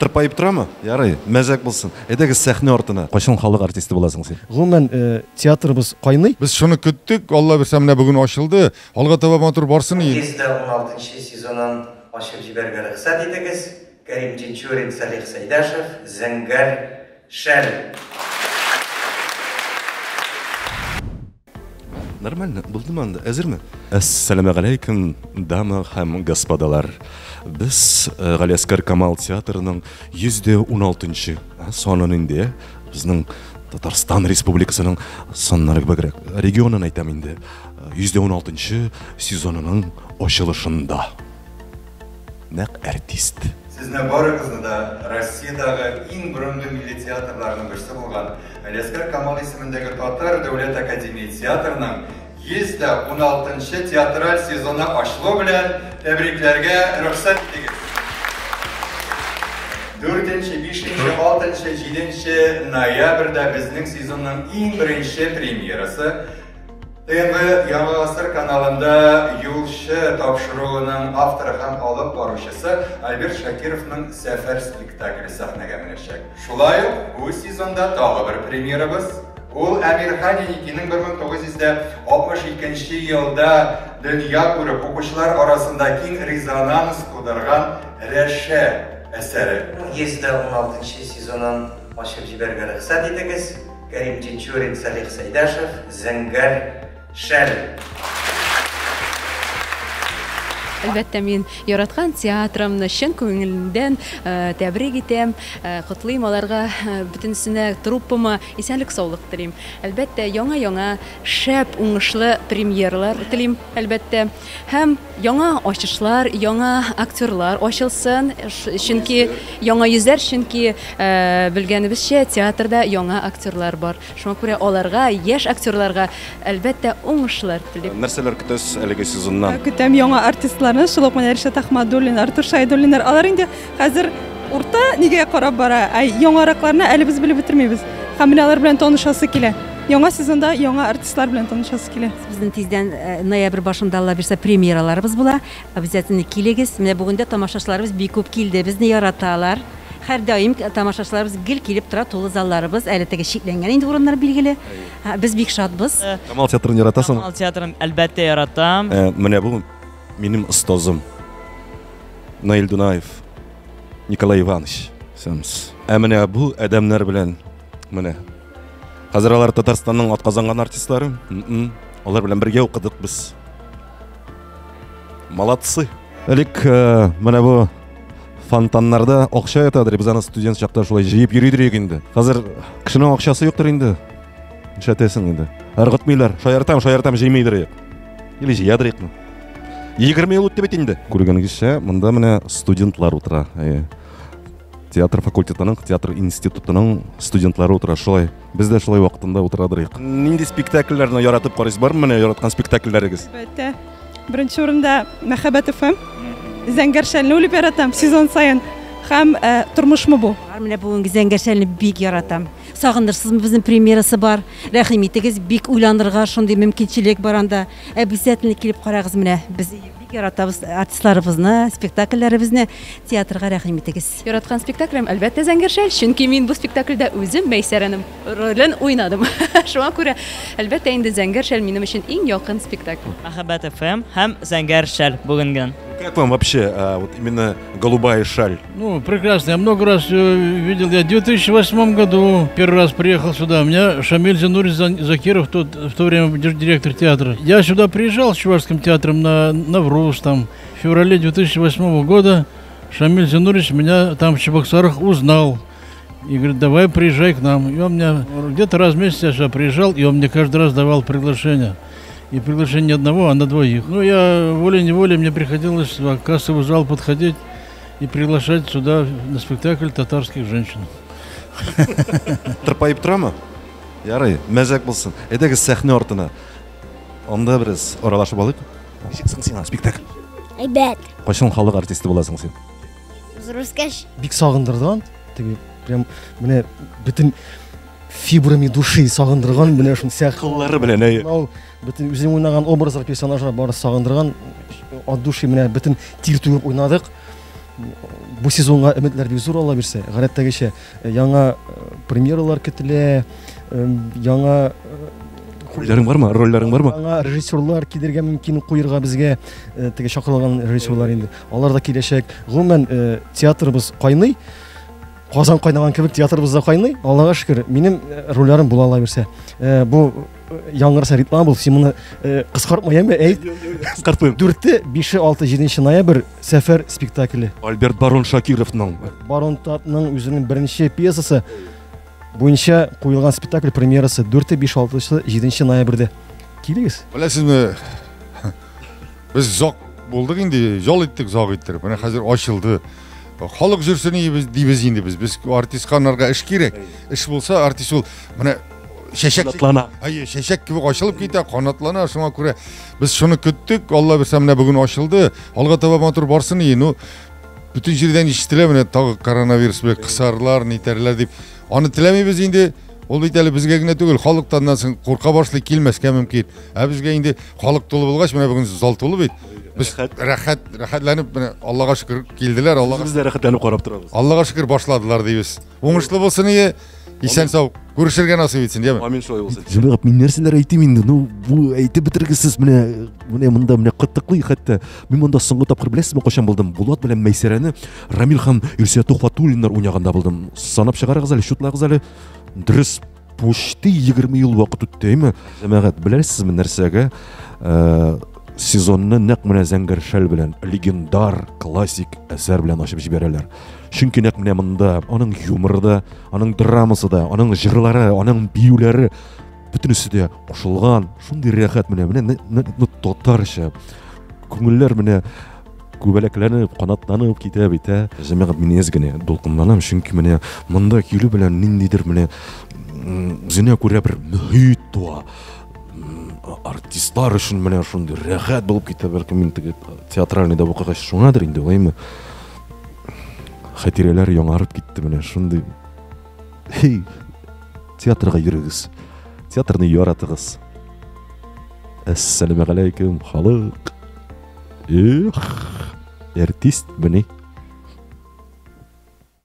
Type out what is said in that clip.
Тырпаеп торамы? Ярый, мәзәк булсын. Әйдәгез сәхнә артына. Кайчан халык артисты буласың син? Гомумән, театрыбыз кайный. Без шуны көттек, Алла бирсә, менә бүген ачылды. Алга таба матур барсын иде. 116 нчы сезонын ачып җибәрергә рөхсәт итегез. Кәрим Тинчурин, Сәлих Сәйдәшев, Зәңгәр шәл. Нормально, булдымы анда? Әзерме? Әссәламегаләйкем, дама һәм господалар. Без э, Галиәскәр Камал театрының 116 санын инде, безнең Татарстан Республикасының саннары кебегрәк регионын әйтәм инде. 116 сезонының ачылышында. Нәкъ артист. Сезне барыгызны да Россиядәге иң борынгы милли театрларның берсе булган Галиәсгар Камал исемендәге Татар дәүләт академия театрының 116 нчы театраль сезоны ачылу белән тәбрикләргә рөхсәт итегез. Дүртенче, бишенче, алтынчы, җиденче ноябрьдә безнең сезонның иң беренче премьерасы ТНВ Яңа гасыр каналында Юлчы тапшыруының авторы һәм алып баручысы Альберт Шакировның Сәфәр спектакле сәхнәгә менәчәк. Шулай ук бу сезонда тагы бер премьерабыз. Ул Әмирхан Еникинең 1962 елда дөнья күреп, укучылар арасында киң резонанс тудырган Рәшә әсәре. 116 сезонын ачып җибәрергә рөхсәт итегез. Кәрим Тинчурин, Сәлих Сәйдәшев, Зәңгәр шәл. Әлбәттә, мин яраткан театрымны чын күңелемдән э, тәбрик итәм, э, котлыйм аларга, э, бөтенесенә труппама исәнлек-саулык телим. Әлбәттә, яңа-яңа шәп, уңышлы премьералар телим, әлбәттә. Һәм яңа ачышлар, яңа актерлар ачылсын, чөнки яңа йөзләр, чөнки э, белгәнебезчә, театрда яңа актерлар бар. Шуңа күрә аларга, яшь актерларга, әлбәттә, уңышлар телим. Нәрсәләр көтәсез әлеге сезоннан? Көтәм яңа артистларны, шул ук менә Ришат Әхмәдуллин, Артур Шәйдуллиннар. Алар инде хәзер урта нигә карап бара, ә яңаракларны әле без белеп бетермибез. Һәм менә алар белән танышасы килә. Яңа сезонда яңа артистлар белән танышасы килә. Безнең тиздән э, ноябрь башында Алла бирсә премьераларыбыз була. Обязательно килегез. Менә бүген дә тамашачыларыбыз бик күп килде. Безне яраталар. Һәрдаим тамашачыларыбыз гел килеп тора, тулы залларыбыз. Әле теге чикләнгән инде урыннар билгеле. Без бик шатбыз. Камал театрын яратасың? Камал театрын әлбәттә яратам. Э, менә бу минем остазым. Наил Дунаев, Николай Иванович. Сәмс. Ә менә бу адәмнәр белән менә Хәзер алар Татарстанның атказанган артистлары. Алар белән бергә укыдык без. Молодцы. Элек э, менә бу фонтаннарда акча ятадыр, без аны студент чакта шулай җыеп йөридер идек инде. Хәзер кешенең акчасы юктыр инде. Нишләтәсең инде? Ыргытмыйлар. Шаяртам, шаяртам, җыймыйдыр. Или җыядыр икме? 20 ел үтте бит инде. Күргәнегезчә, монда менә студентлар утыра. Театр факультетының, театр институтының студентлары утыра шулай. Без дә шулай вакытында утырадыр идек. Нинди спектакльләрне яратып карыйсыз? Бармы менә яраткан спектакльләрегез? Әлбәттә. Беренче урында Мәхәббәт FM. Зәңгәр шәлне үлеп яратам сезон саен. Һәм э, тормышмы бу? Бар, менә бүгенге Зәңгәр шәлне бик яратам. Сагындырсызмы безнең премьерасы бар. Рәхим итегез, бик уйланырга шундый мөмкинчелек бар анда. Обязательно килеп карагыз менә. Без бик яратабыз артистларыбызны, спектакльләребезне. Театрга рәхим итегез. Яраткан спектаклем, әлбәттә, Зәңгәр шәл, чөнки мин бу спектакльдә үзем Мәйсәрәнең ролен уйнадым. Шуңа күрә, әлбәттә, инде Зәңгәр шәл минем өчен иң якын спектакль. Мәхәббәт FM һәм Зәңгәр шәл бүгенге. Как вам вообще вот именно голубая шаль? Ну, прекрасно. Я много раз видел. Я в 2008 году первый раз приехал сюда. У меня Шамиль Зинури Закиров, тот, в то время директор театра. Я сюда приезжал с Чувашским театром на Навруз, там, в феврале 2008 года Шамиль Зинурович меня там в Чебоксарах узнал. И говорит, давай приезжай к нам. И он меня где-то раз в месяц я сюда приезжал, и он мне каждый раз давал приглашение. И приглашение не одного, а на двоих. Ну, я волей-неволей, мне приходилось в кассовый зал подходить и приглашать сюда на спектакль татарских женщин. Тырпаеп торамы? Ярый, мәзәк булсын. Әйдәгез сәхнә артына. Анда бераз аралашып алыйк. Ничек соң сиңа спектакль? Әйбәт. Кайчан халык артисты буласың син? Зур үскәч. Бик сагындырган, теге прям менә бөтен фибрами души сагындырган, менә шул сәхнә. Кыллары белән, әйе. Бөтен үзем уйнаган образлар, персонажлар бары сагындырган. От души менә бөтен тир түгеп уйнадык. Бу сезонга өметләр бик зур Алла бирсә. Гадәттәгечә яңа премьералар көтелә, яңа Рольләрең бармы? Рольләрең бармы? Яңа режиссерлар килергә мөмкин куерга безгә, теге чакырылган режиссерлар инде. Алар да киләчәк. Гомумән, театрыбыз кайный. Казан кайнаган кебек театрыбыз да кайный. Аллага шөкер, минем рольләрем була Алла бирсә. Бу яңгыраса реклама булып, син моны кыскартма, яме, әйт. Кыскартмыйм. 4, 5, 6, 7 ноябрь Сәфәр спектакле. Альберт Барон Шакировның. Барон Татның үзенең беренче пьесасы буенча куелган спектакль премьерасы 4, 5, 6, 7 ноябрьдә. Килегез. Беләсезме, без зак булдык инде, ял иттек зак иттереп. Менә хәзер ачылды. Халык җөрсен дибез инде без. Без артистка анарга эш кирәк. Эш булса, артист ул менә чәчәк Канатлана. Әйе, чәчәк кебек ачылып китә, канатлана. Шуңа күрә без шуны көттек. Алла бирсә, менә бүген ачылды. Алга таба матур барсын ие. Ну, бөтен җирдән ишетелә менә тагы коронавирус белән кысарлар, нитәрләр дип. Аны теләмибез инде. Ул бит әле безгә генә түгел, халыктан соң курка башлый, килмәскә мөмкин. Ә безгә инде халык тулы булгач, менә бүген зал тулы бит. Без рәхәт, рәхәтләнеп, менә Аллага шөкер килделәр, Аллага. Без дә рәхәтләнеп карап торабыз. Аллага шөкер башладылар дибез. Уңышлы булсын ие, исән сау күрешергә насыйп итсен, яме. Амин, шулай булсын. Җәмәгать, мин нәрсәләр әйтим инде? Ну, бу әйтеп бетергесез, менә, менә монда менә кытыклый хәтта. Мин монда соңгы тапкыр беләсезме кайчан булдым? Булат белән Мәйсәрәне Рамил һәм Илсөя Тухватуллиннар уйнаганда булдым. Санап чыгарыгыз әле, чутлагыз әле. Дөрес, почти 20 ел вакыт үтте, әйме? Җәмәгать, беләсезме нәрсәгә? Сезонны нәкъ менә Зәңгәр шәл белән, легендар, классик әсәр белән ачып җибәрәләр. Чөнки нәкъ менә монда аның юморы да, аның драмасы да, аның җырлары, аның биюләре бөтенесе дә кушылган. Шундый рәхәт менә, менә ну, татарча. Күңелләр менә күбәләкләнеп, канатланып китә бит, ә. Җәмәгать, мин әз генә дулкынланам, чөнки менә монда килү белән ниндидер менә үзенә күрә бер мөһит туа. Артистлар өчен менә шундый рәхәт булып китә, бәлкем мин теге театральныйда укыгач шуңадыр инде, улаймы? Хатирәләр яңарып китте менә шундый. Хей, театрга йөрегез. Театрны яратыгыз. Әссәламәгаләйкүм, халык. Эх, артист мени.